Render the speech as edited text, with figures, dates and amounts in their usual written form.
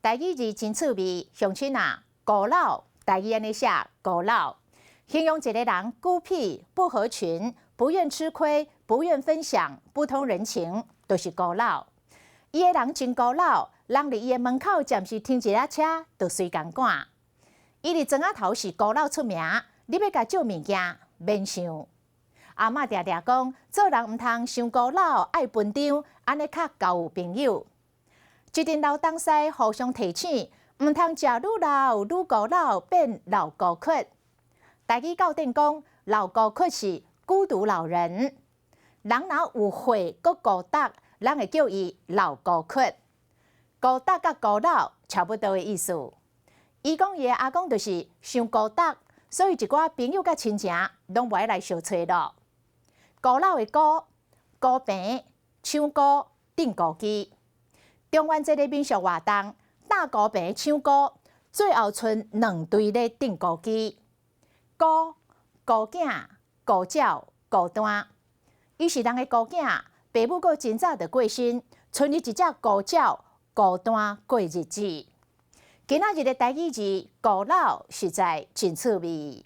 台語字真趣味，鄉親啊，孤老，台語按呢寫孤老，形容一个人孤僻、不合群、不願吃虧、不願分享、不通人情，就是孤老。伊个人真孤老，人佇伊个門口暫時停一下車，就隨共趕。伊佇莊仔頭是孤老出名，你欲共借物件，免想。阿嬤定定講，做人毋通傷孤老，愛分擔，按呢較交有朋友。這陣老東西互相提醒，毋通食愈老愈孤老，變老孤窟。台語教典講，老孤窟是孤獨老人。人若有歲閣孤獨，人會叫伊老孤窟。孤獨佮孤老差不多的意思。伊講伊的阿公就是傷孤獨，所以一寡朋友佮親情攏無愛來相揣囉。孤老的孤，孤平、搶孤、釘孤枝。中元節的民俗活動，搭孤棚搶孤，最後賰兩隊咧釘孤枝。孤、孤囝、孤鳥、孤單。伊是人的孤囝，爸母閣真早就過身，賰伊一隻孤鳥，孤單過日子。今仔日的台語字孤老實在真趣味。